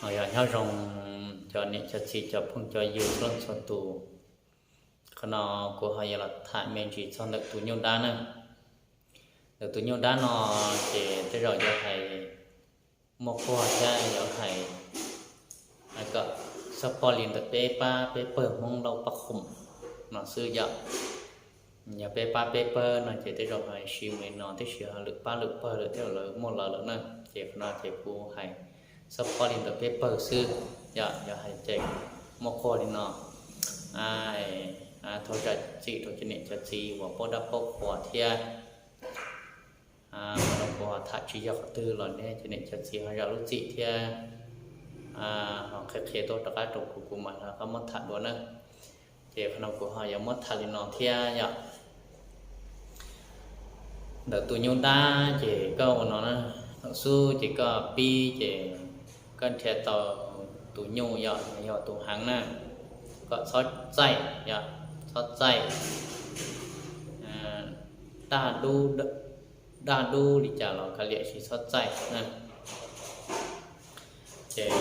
Yog nyob zoo cov niam cov txiv cov phooj cov ywg txhua leej txhua tus. Qhov no kuv ho yuav los tham me ntsis txog ntawm tus nyuj dab na. Ntawm tus nyuj dab no ces tej zaum yuav hais muaj quag thiab yuav hais kom xob poj li ntawm peb pab peb pawg Hmoob Lauj Paj Qhoom no xwb yom. Yog peb pab peb pawg no ces tej zaum hais siv mus li no, tiam sis ho lwm pab lwm pawg lawm tej zaum lawv muaj lawv lawm na. Ces qhov no ces kuv hais xob poj li ntawm peb pawg xwb yom. Yog hais ces muaj quag li no, thov zam txim rau cov niam cov txiv uas paub dab paub qhuas thiab qhov no kuv ho tham tsis yog qhov twg los nej cov niam cov txiv ho zam lub txim thiab ho qhia qhia tuaj rov qab rau kuv, kuv mam li rov qab muab tham dua na. Ces qhov no kuv ho yuav muab tham li no thiab yom. Ntawm tus nyuj dab ces koj ua no na, thaum xub ces koj pib ces koj nrhiav tau tus nyuj yom, yog tus heev na, kom txhob txaij yom, txhob txaij daj dub, daj dub li cas los kav liam tsis txhob txaij na. Ces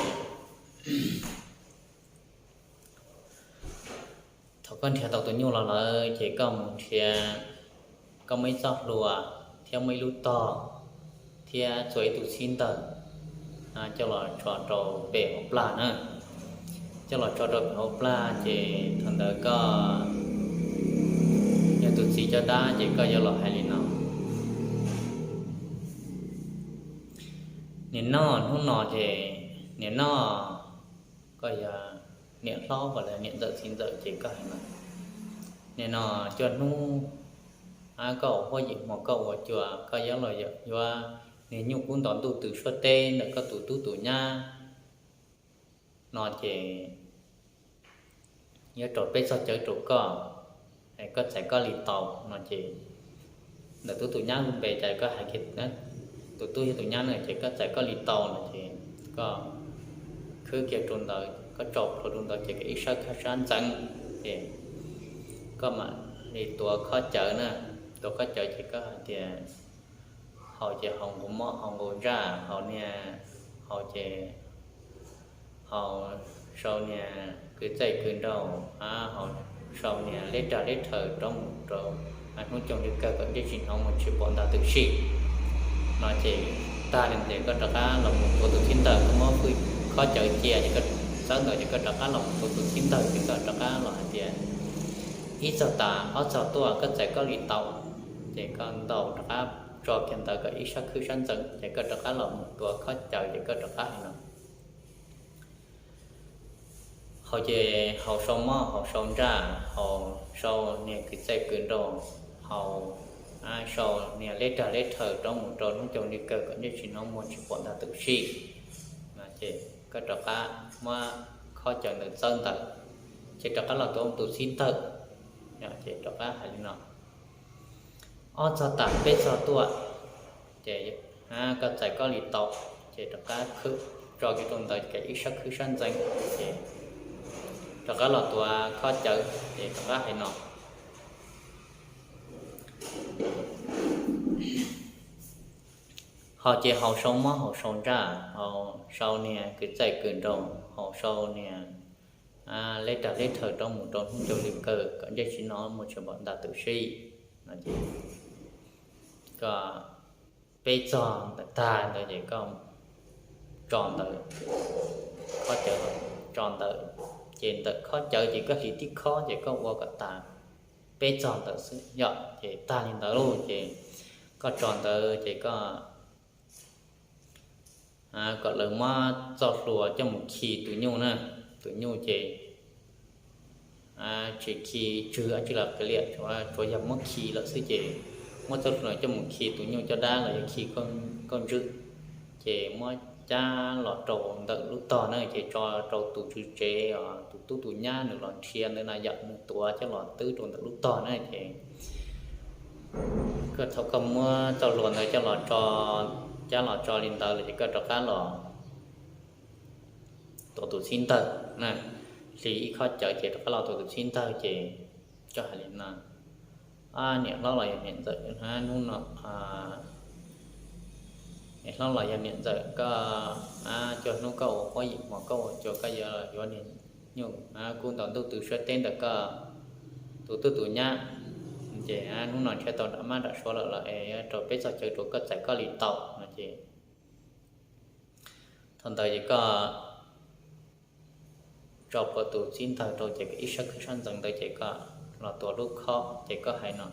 thaum koj nrhiav tau tus nyuj los lawm ces koj mus nrhiav, koj muaj ib txoj hlua thiab muaj ib lub tog thiab txua ib tug txhib ntawg coj los tso rau pem hauv plag na. Coj los tso rau pem hauv plag ces thaum ntawd koj yog tus txiv coj dab ces koj yuav los hais li no: Niam noj, hnub no ces niam noj, koj yog niam hlob los niam ntxawm txiv ntxawm ces koj hais no: Niam no, cuaj hnub koj ua huab yim hmo koj ua cua, koj yuav los yuav niag nyuj kub ntos ntuj tws suab teb ntawm koj tus tub tus nyab no ces yuav rau peb txog cawv rau koj, koj txais koj li tau no ces ntawm tub tus nyab lub npe cas koj hais kiag, tus tub yog tus nyab na, ces koj txais koj li tau no ces koj khwb kiag rau ntawd, koj tso plhuav rau ntawd ces kom ib sab khwb sab ntxeev ces koj mam li tuav khob cawv na. Tuav khob cawv ces koj hais tias haus ces haus nqus mob haus nqus ntsaj, haus niag, haus ces haus sau niag kwv txaij kwv nraug, haus sau niag leb rag leb rhaws rov mus rau hnub cooj li kawg kom ntsej tsis hnov muag tsis pom ntag twm sij no ces tag li ces koj rov qab los mus tuav tus txhib ntawg, koj muab khob cawv cia ces koj txawb ntawd ces koj rov qab los mus tuav tus txhib ntawg ces koj rov qab los hais tias ib txog tas ob txog tuaj koj txais koj li tau. Ces koj ntaus rov qab tso kiag ntawd kom ib sab khwb sab ntxeev ces koj rov qab los mus tuav khob cawv ces koj rov qab hais no: Haus ces haus sau mob haus sau ntsaj, haus sau niag kwv txaij kwv nraug, haus sau niag leb rag leb rhaws rov mus rau hnub cooj li kawg kom ntsej tsis hnov muag tsis pom ntag twm sij no ces koj rov qab muab khob cawv ntawd txawb ntawd ces rov qab los tuav tus txhib ntawg ces rov qab hais li no: Ob txog tas peb txog tuaj ces koj txais koj li tau. Ces rov qab khwb tso kiag rau ntawd kom ib sab khwb sab ntxeev ces rov qab los tuav khob cawv ces rov qab hais no: Haus ces haus sau mob haus sau ntsaj, haus sau niag kwv txaij kwv nraug, haus sau niag leb rag leb rhaws rov mus rau hnub cooj li kawg kom ntsej tsis hnov muag tsis pom ntag twm sij no ces koj peb txog ntawm tag ntawd ces koj tso ntawd, khob cawv tso ntawd ces ntawm khob cawv ces koj hliv tib khob ces koj ua kom tas peb txog ntawd xwb yom ces tag li ntawd lauj ces koj tso ntawd ces koj kom lawv muab txoj hlua coj mus khi tus nyuj na. Tus nyuj ces tsis khi tswg dab tsi los kav liam, tsuav yog muab khi lawm xwb ces muab txoj hlua coj mus khi tus nyuj coj dab los yog khi kauj ntswg ces muab cab los rau ntawm lub tog na ces tso rau tus tswv tsev os, tus tub tus nyab nws los nrhiav ntawd na yom, nws tuav coj los twb rau ntawm lub tog na ces koj thaum koj muab txoj hlua ntawd coj los tso, cab los tso li ntawd lawm ces koj rov qab los tuav tus txhib ntawg na, hliv ib khob cawv ces rov qab los tuav tus txhib ntawg ces koj hais li no: Niam hlob los yog niam ntxawm, hnub no Hlob los yog niam ntxawm koj, cuaj hnub koj ua huab yim hmo koj ua cua koj yuav, yuav niam nyuj kub ntaus ntuj tw suab teb ntawm koj tus tub tus nyab, ces hnub no ntshe tau nram mab nram suav lawm los es rau peb txog chaw rau koj txais koj li tau no ces thaum ntawd ces koj tso plhuav tus txib ntawg rau ces ib sab khwj sab ntxeev ntawd ces koj los tuav lub khob ces koj hais no: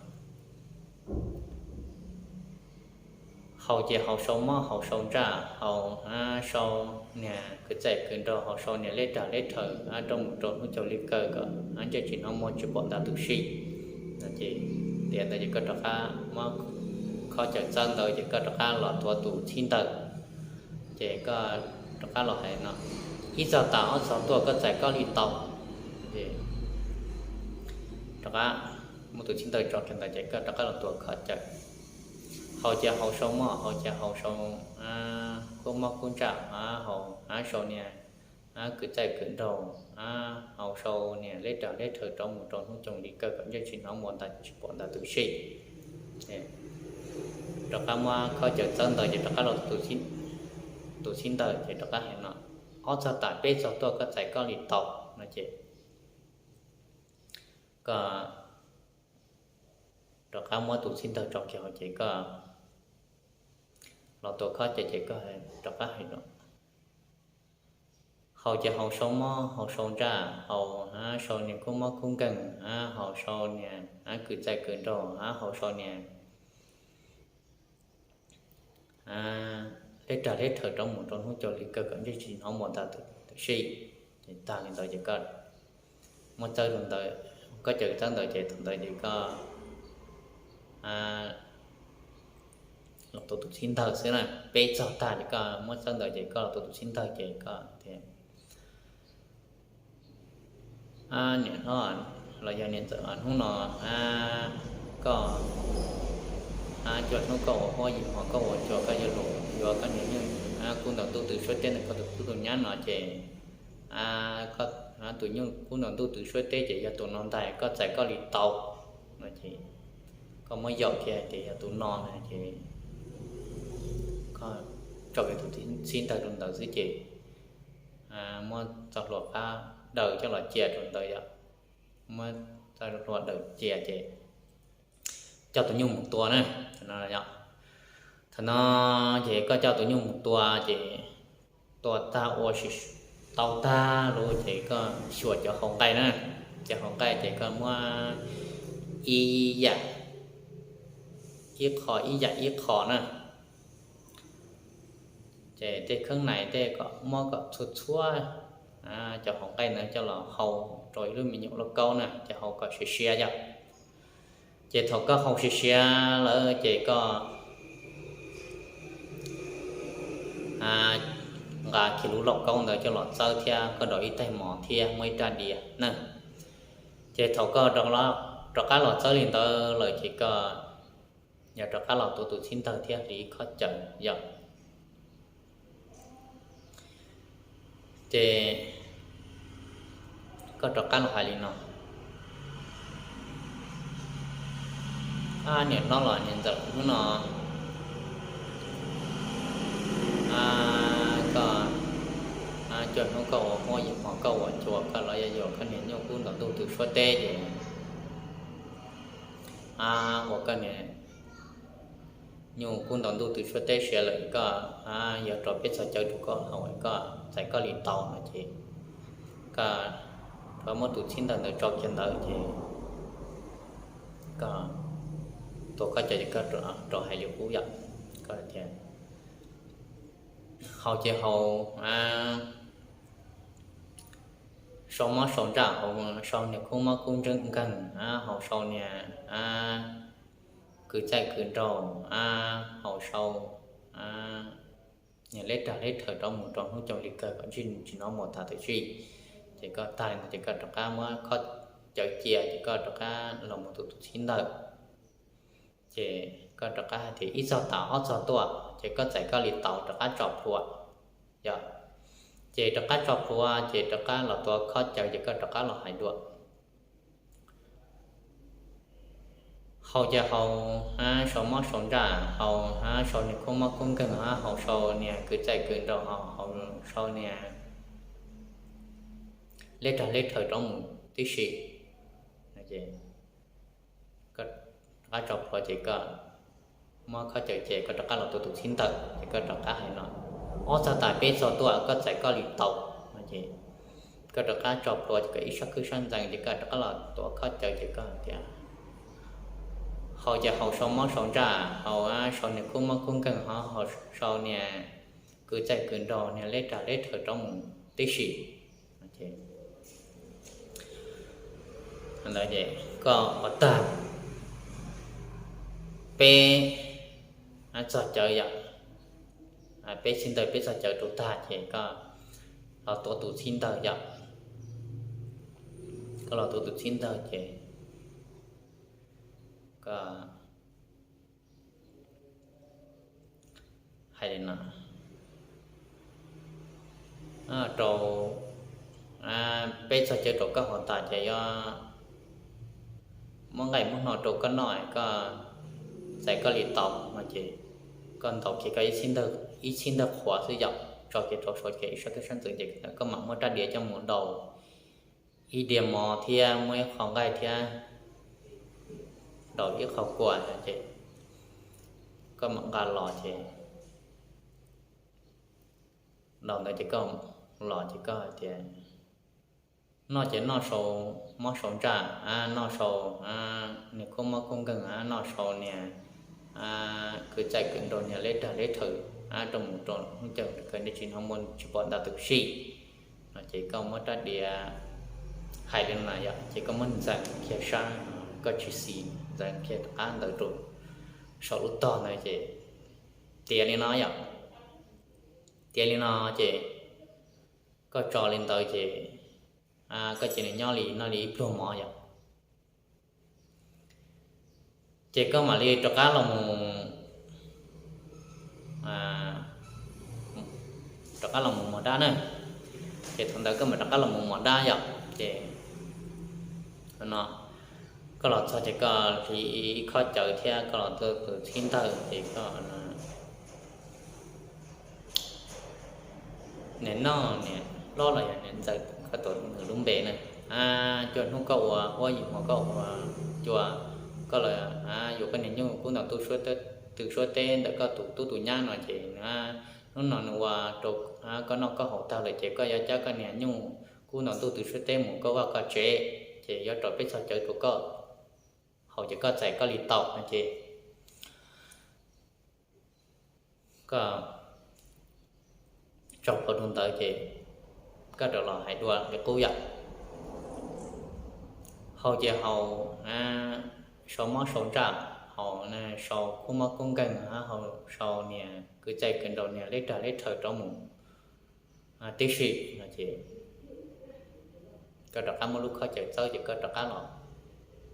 Haus ces haus sau mob, haus sau ntsaj, haus sau niag kwv txaij kwv nraug, haus sau niag leb rag leb rhaws rau mus rau hnub caug li kawg kom ntsej tsis hnov muag tsis pom ntas tus si. Ces tias ntawd ces koj rov qab muab khob caws txawb ntawd ces koj rov qab los tuav tus txib ntawg, ces koj rov qab los hais no: Ib txog tas ob txog tuaj koj txais koj li tau. Rov qab muab tus txib ntawg tso kiag ntawd ces koj rov qab los tuav khob caws: Haus ces haus sau mob, haus ces haus sau kub mob kub ntsaj, haus sau niag kwv txaij kwv nraug, haus sau niag leb rag leb rhaws rau mus rau hnub caug li kawg kom ntsej tsis hnov muag ntas tsis pom ntas tus si. Rov qab muab khob caws txawb ntawd ces rov qab los tus txib ntawg ces rov qab hais no: Ob txog tas peb txog tuaj koj txais koj li tau no ces koj rov qab muab tus txib ntawg tso kiag hauv ces koj los tuav khob caws ces koj rov qab hais no: Haus ces haus sau mob, haus sau ntsaj, haus sau niag kub mob kub nkeeg, haus sau niag kwv txaij kwv nraug, haus sau niag leb rag leb rhaws rau mus rau hnub caug li kawg kom ntsej tsis hnov muag ntas tus si. Ces tag li ntawd ces koj muab txawb rau ntawd, koj caws txawb ntawd ces thaum ntawd ces koj los tuav tus txib ntawg xwb na, peb txog tag ces koj muab txawb ntawd ces koj los tuav tus txib ntawg ces koj tias: Niam hlob los yog niam ntxawm, hnub no koj, cuaj hnub koj ua huab yim hmo koj ua cua koj yuav, yuav koj niam nyuj kub ntaus ntuj tw suab teb ntawm koj tus tub tus nyab no ces koj, tus nyuj kub ntaus ntuj tw suab teb ces yog tus no ntag, koj txais koj li tau no ces koj muab yaum kiag tias yog tus no na ces koj tso kiag tus txib ntawg rau ntawd xwb ces muab txoj hlua qab daws coj los cia rau ntawd yom, muab txoj hlua daws cia ces coj tus nyuj mus tua na. Thaum no ces koj coj tus nyuj mus tua ces tua tag ua si tau tag lawm ces koj xyuas cov hauv nqaij na, cov hauv nqaij ces koj muab ib yam ib qho ib yam ib qho na. Ces tej kheeb nais tej kom muab kom txhua txhua cov hauv nqaij ntawd coj los hau rau ib lub me nyuam lauj kaub na, ces hau kom siav siav yom. Ces thaum koj hau siav siav lawm ces koj nqa kiag lub lauj kaub ntawd coj los txawb thiab koj rau ib tais mos thiab muaj ib rab diav na. Ces thaum koj rov qab los txawb li ntawd lawm ces koj yog rov qab los tuav tus txhib ntawg thiab hliv khob caws yom. Ces koj rov qab los hais li no: Ab niam hlob los niam ntxawm, hnub no koj, cuaj hnub koj ua huab yim hmo koj ua cua koj los yog yuav koj niam nyuj kub ntaus ntuj tw suab teb ces ua koj niam nyuj kub ntaus ntuj tw suab teb siav lawm koj yuav rau peb txog caw rau koj haus koj txais koj li tau no ces koj rov muab tus txhib ntawg ntawd tso kiag ntawd ces koj tuav koj cov ces koj rov hais li qub yom, koj tias haus ces haus sau mob sau ntsaj, haus sau niag kub mob kub nkeeg, haus sau niag kwv txaij kwv nraug, haus sau niag leb rag leb rhaws rov mus rau hnub caug li kawg kom ntsej tsis hnov muag tas tus si. Ces koj tag li ntawd ces koj rov qab muab khob cawv cia ces koj rov qab los mus tus tus txhib ntawg. Ces koj rov qab hais tias ib txog tas ob txog tuaj ces koj txais koj li tau rov qab tso plhuav yom. Ces rov qab tso plhuav ces rov qab los tuav khob cawv ces koj rov qab los hais dua: Haus ces haus sau mob sau ntsaj, haus sau niag kub mob kub nkeeg, haus sau niag kwv txaij kwv nraug, haus sau niag leb rag leb rhaw rov mus tib si. Rov qab tso plhuav ces koj muab khob cawv ces koj rov qab los tuav tus txhib ntawm ces koj rov qab hais no ob txog tas peb txog tuaj koj txais koj li tau no ces koj rov qab tso plhuav ces koj ib sab khwb sab ntxees ces koj rov qab los tuav khob cawv ces koj tias haus ces haus sau mob sau ntsaj, haus sau niag kub mob kub nkeeg, haus sau niag kwv txaij kwv nraug niag leb rag leb rhaw rov mus tib si. Ntawd ces koj ua tag peb txog cawv yom, peb txhib ntawg peb txog cawv rau tag ces koj los tuav tus txhib ntawg yom. Koj los tuav tus txhib ntawg ces koj hais li no rau peb txog cawv rau koj haus tas ces yuav muab nqaij muab hno rau koj noj, koj txais koj li tau no ces koj ntaus kiag koj ib txhib ntawg qhuav xwb yom, tso kiag rau saud ces ib sab khwb sab ntxees ces koj mam muab rab diav coj mus daus ib diav mov thiab muab ib qho nqaij thiab daus ib qho kua ces koj mam nqa los ces daus ntawd ces koj los ces koj hais tias noj ces noj sau mob sau ntsaj, noj sau niag kub mob kub nkeeg, noj sau niag kwv txaij kwv nraug niag leb rag leb rhaw rau mus rau hnub caw kawg nej tsis hnov muaj tsis pom ntawv twm sij no ces koj muab rab diav hais li no yom ces koj muab ntxeev kiag sab, koj tsis xis, ntxeev kiag rov qab ntawd rau saum lub tog ntawd ces tiav li no yom. Tiav li no ces koj tso li ntawd ces koj cia li nyob li no li ib pluag mov yom. Ces koj mam li rov qab los mus, rov qab los mus mos dab na. Ces thaum ntawd koj mam rov qab los mus mos dab yom. Ces no koj los txog ces koj hliv ib khob cawv thiab koj los tuav tus txhib ntawg ces koj niam noj niam hlob los yog niam ntxawm koj tuav nws lub npe na. Cua hnub koj ua huab yim hmo koj ua cua, koj los yuav koj niag nyuj kub ntaus ntuj tw suab teb ntawm koj tus tub tus nyab no ces hnub no nws ua rau koj noj koj haus tag lawm ces koj yuav cab koj niag nyuj kub ntaus ntuj tw suab teb mus koj vaj koj tsev, ces yuav rau peb txog cawv rau koj haus ces koj txais koj li tau no ces koj tso plhuav rau ntawd ces koj rov los hais dua li qub yom. Haus ces haus sau mob sau ntsaj, haus sau kub mob kub nkeeg, haus sau niag kwv txaij kwv nraug niag leb rag leb rhaw rov mus tib si no ces koj rov qab muab lub khob cawv txawb ces koj rov qab los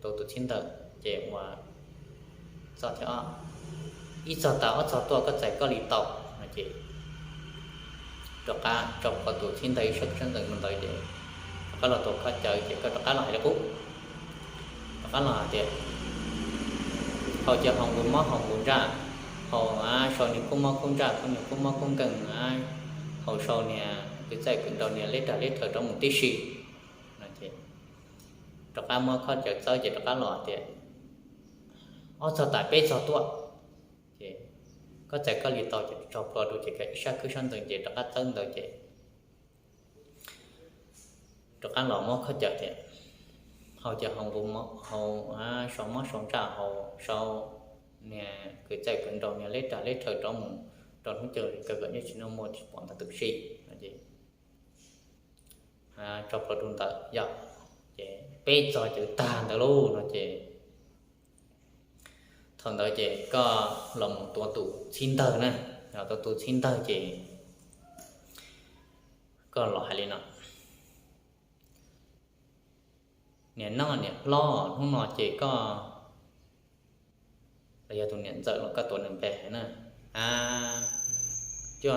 tuav tus txhib ntawg ces ua txog thiab ib txog tas ob txog tuaj koj txais koj li tau no ces rov qab tso plhuav tus txhib ntawg ib sab txhib ntawg mus ntawd ces rov qab los tuav khob cawv ces koj rov qab los hais li qub. Rov qab los hais tias haus ces haus nqus mob haus nqus ntsaj, haus sau niag kub mob kub ntsaj, kub niag kub mob kub nkeeg, haus sau niag kwv txaij kwv nraug niag leb rag leb rhaw rov mus tib si no ces rov qab muab khob cawv txawb ces rov qab los tias ob txog tas peb txog tuaj ces koj txais koj li tau ces tso plhuav rau ces koj ib sab khwb sab ntxees ces rov qab txawb ntawd ces rov qab los muab khob cawv tias haus ces haus nqus mob, haus sau mob sau ntsaj, haus sau niag kwv txaij kwv nraug niag leb rag leb rhaw rov mus rau hnub caw kawg kawm nej tsis noj muaj tsis pom ntawv twm sij no ces tso plhuav rau ntawd yom. Ces peb txog cawv tag ntawd lauj no ces thaum ntawd ces koj los mus tuav tus txhib ntawg na, los tuav tus txhib ntawg ces koj los hais li no, niam noj niam hlob, hnub no ces koj los yog tus niam ntxawm los koj tuav nws npe na, cua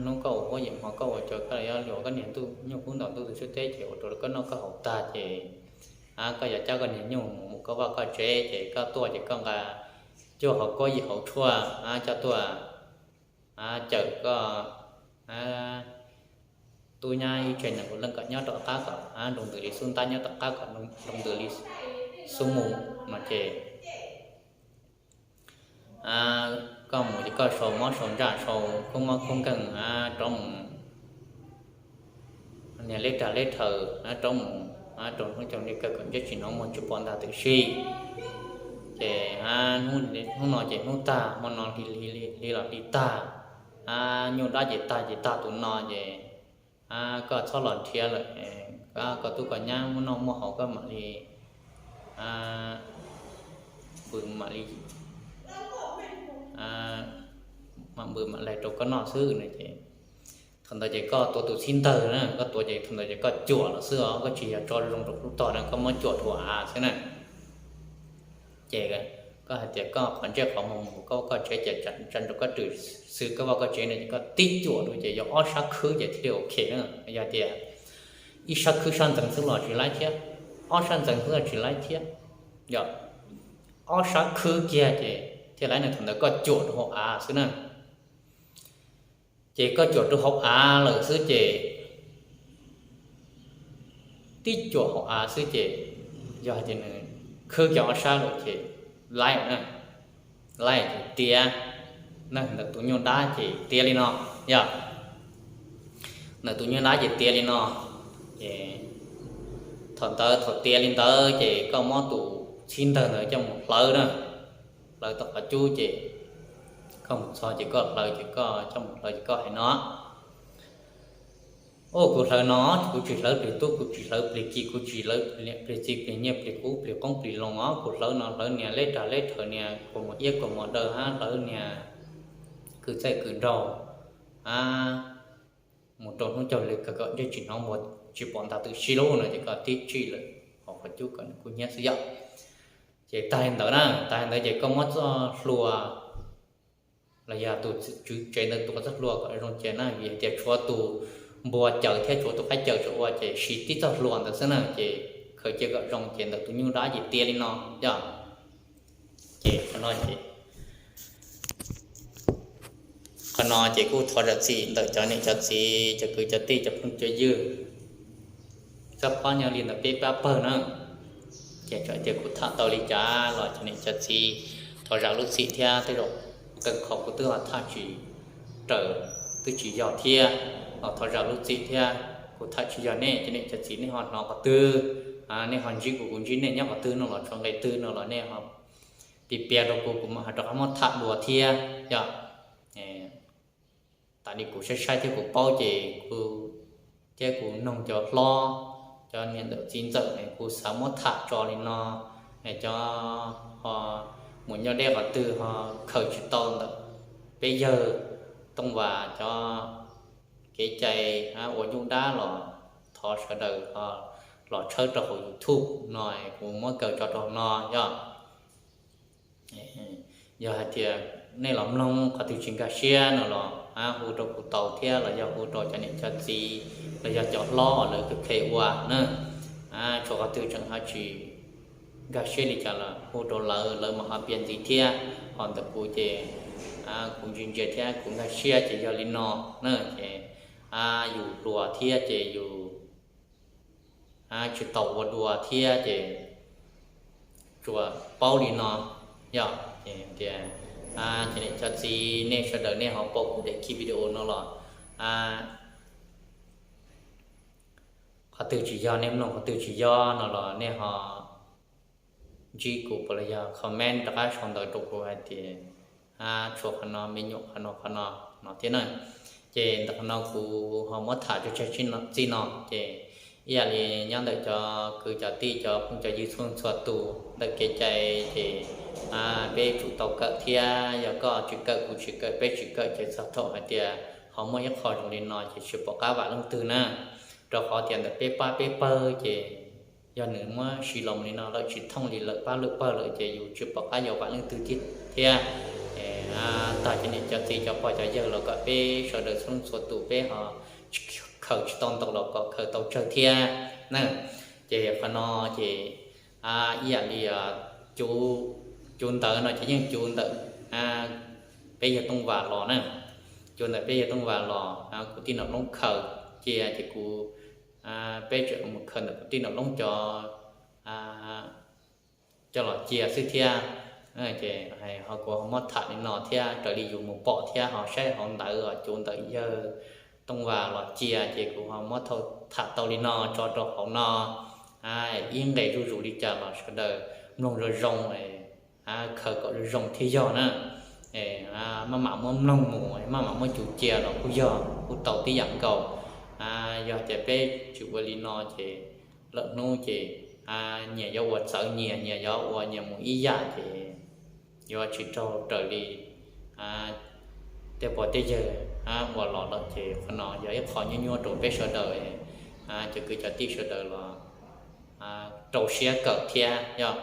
hnub koj ua huab yim hmo koj ua cua koj los yuav luag koj niag nyuj kub ntaus ntuj tw suab teb ces ua rau koj noj koj haus tag ces koj yuav coj koj niag nyuj mus koj vaj koj tsev ces koj tuaj ces koj nqa cuaj hauv kuab yim hauv tshuaj coj tuaj cawm koj tub nyab ib tsev neeg ua leej kom nyob rov qab kom nroo ntws li xub ntab, nyob rov qab kom nroo ntws li xub mus no ces koj mus ces koj sau mob sau ntsaj sau kub mob kub nkeeg rov mus niag leb rag leb rhaws rov mus rau hnub caug li kawg kom ntsej tsis hnov muag tsis pom ntag tam sim. Ces hnub no ces hnub tag hmo no hli los hli tag, nyuj dab ces tag ces tag tus no ces koj txhob los nrhiav lawm, koj tub koj nyab muaj noj muaj haus koj mam li npws mam li mam npws mam laig rau koj noj xwb no ces thaum ntawd ces koj tuav tus txhib ntawg na, koj tuav ces thaum ntawd ces koj cuam los xwb os, koj tsis yog tso zoo rau kuv tog na, koj muab cuam rau av xwb na. Ces koj hais tias koj qhov ntsej qhov muag mus koj vaj koj tsev ces tsa nrog koj rwm xwb koj vaj koj tsev no ces koj tib cuam rau ces yog ob sab khwb ces thiaj li ok na. Yog tias ib sab khwb sab ntxeev xwb los tsis laib thiab, ob sab ntxeev xwb los tsis laib thiab, yog ob sab khwb kiag ces thiaj laib na, thaum ntawd koj cuam rau hauv av xwb na. Ces koj cuam rau hauv av lawm xwb ces tib cuam hauv av xwb ces yog hais tias nws khwb kiag ob sab lawm ces laib na, laib ces tiav na, ntawm tus nyuj dab ces tiav li no, yog ntawm tus nyuj dab ces tiav li no. Ces thaum ntawd thaum tiav li ntawd ces koj muab tus txhib ntawg ntawd coj mus hlawv na, hlawv tau qhov cub ces koj mus txog ces koj hlawv ces koj coj mus hlawv ces koj hais no, Au, kuv hlawv no, kuv tsis hlawv plig tub, kuv tsis hlawv plig ki, kuv tsis hlawv plig txiv plig nyiaj plig kub plig qoob plig loo os, kuv hlawv no hlawv niag leb rag leb rhaws niag kua muag iab kua muag daw hab hlawv niag kwv txaij kwv nraug hab mus rau hnub caug li kawg kom ntsej tsis hnov muag tsis pom ntag tam sim lub no ces koj tib tsij lawm hauv qhov cub kom nws kub hnyiab xwb yom. Ces tag li ntawd na, tag li ntawd ces koj muab txoj hlua los yog tus tswv tsev ntawd tuav txoj hlua kom zoo cia na, vim hais tias tshuav tus npua caws thiab tshuav tus qaib caws tsam ua ces siv tib txoj hlua ntawd xwb na, ces khaws cia kom zoo ces ntawm tus nyuj dab ces tiav li no yom. Ces qhov no ces qhov no ces kuj thov zam txim ntawm cov niam cov txiv cov kwv cov tij cov phooj cov ywg, txoj phob nyob li ntawm peb pab pawg na. Ces txawm tias kuv tham tau li cas los cov niam cov txiv thov zam lub txim thiab, tej zaum qee qhov kuv twb ho tham tsis raws, twb tsis yog thiab los thov zam lub txim thiab. Kuv tham tsis yog nej cov niam cov txiv nej ho hnov qhov twg, nej ho ntsib kuv, kuv ntsib nej nyob qhov twg no los tshuav nqe twg no los nej ho piav piav rau kuv, kuv mam ho rov qab muab tham dua thiab yom. Tam li kuv saib saib thiab kuv paub ces kuv thiab kuv noog cov hlob, cov niam ntxawm txiv ntxawm es kuv xav muab tham tso li no, cov ho mus nyob deb qhov twg ho khaws tsis tau ntawm peb yawg Tooj Vas cov kev cai ua nyuj dab los thov sawv daws ho los tshawb rau hauv YouTube no, kuv muab kaw tso rau hauv no yom. Yog hais tias nej los mloog qhov twg tsis nkag siab no los hu rau kuv tau thiab los yog hu rau cov niam cov txiv los yog cov hlob lawv kheev ua na. Tshuav qhov twg tseem ho tsis nkag siab li cas los hu rau lawv, lawv mam ho piav ntxiv thiab. Ho ntawm kuv ces kuv ntsia ntsia thiab kuv nkag siab ces yog li no na, ces yus hluas thiab ces yus tsis tau ua dua thiab ces tsuas paub li no yom. Ces tias cov niam cov txiv nej sawv daws nej ho pom kuv daim video no los qhov twg tsis yog nej mloog, qhov twg tsis yog no los nej ho ntsib kuv puas los yog comment rov qab sau ntawv rau kuv hais tias tshuav qhov no me nyuam qhov no qhov no no thiab na. Ces ntawm qhov no kuv ho muab tham tseg tseg txij no ces ib yam li nyob ntawm cov kwv cov tij cov phooj cov ywg txhua txhua tus ntawm kev cai ces peb tsum tau kawm thiab, yog koj tsis kawm kuv tsis kawm peb tsis kawm ces txog thaum hais tias ho muaj ib qho zoo li no ces tsis pom qab vam leej twg na. Rau qhov tias ntawm peb pab peb pawg ces yog nws muab siv los mus li no lawm tsis thooj li lawm pab lwm pawg lawm ces yus tsis pom qab yuav vam leej twg thiab. Tag cov niam cov txiv cov pog cov yawg los kom peb sawv daws txhua leej txhua tus peb ho khaws tsis tau ntau los kom khaws tau tsawg thiab na. Ces qhov no ces Ib yam li cuv ntawv no ces yeej cuv ntawm peb yawg Tooj Vas los na. Cuv ntawm peb yawg Tooj Vas los, kuv tij Nom Loob khaws cia ces kuv, peb tseem mus khaws ntawm kuv tij Nom Loob cov coj los cia xwb thiab. Ces ho kuv ho muab tham li no thiab raws li yus mus pom thiab ho saib hauv ntawv os, cuv ntawm yawg Tooj Vas los cia ces kuv ho muab tham tau li no tso rau hauv no. Ib nqes zuj zus li cas los sawv daws mloog zoo zoo, khaws kom zoo zoo thiaj yog na. Maj mam muab mloog mus, maj mam muab cuv cia los kuj yog, kuj tau tib yam nkaus. Yog tias peb tsis ua li no ces lwm hnub ces nyias yuav ua txawv nyias, nyias yuav ua nyias mus ib yam ces yuav tsis raug raws li tej pog tej yawg uas los lawm ces qhov no yog ib qho nyuaj nyuaj rau peb sawv daws, cov kwv cov tij sawv daws los rau siab kawm thiab yog.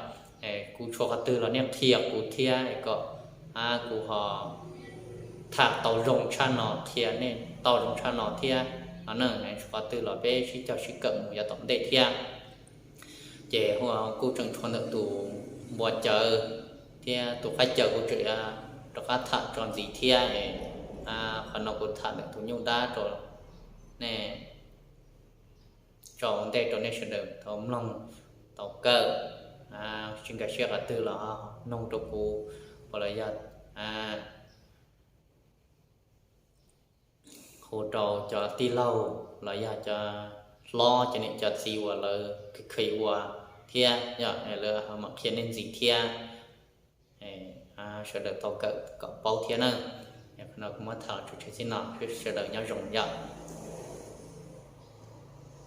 Kuv tshuav qhov twg los nej qhia kuv thiab kom kuv ho tham tau zoo tshaj no, qhia nej tau zoo tshaj no thiab no na. Tshuav qhov twg los peb sib cog sib kawm mus yav tom ntej thiab. Ces kuj tseem tshuav ntawm tus npua cawv thiab tus qaib cawv kuv tseem rov qab tham tso ntxiv thiab. Qhov no kuv tham ntawm tus nyuj dab rau nej, tso ua ntej rau nej sawv daws tau mloog tau kawm. Tsis nkag siab qhov twg los noog rau kuv, los yog hu rau cov tij laug los yog cov hlob cov niam cov txiv uas lawv kheev ua thiab yog lawv mam qhia nej ntxiv thiab. Sawv daws tau kawm kom paub thiab na. Qhov no kuv muab tham los tso tseg xwb no, sawv daws nyob zoo yom.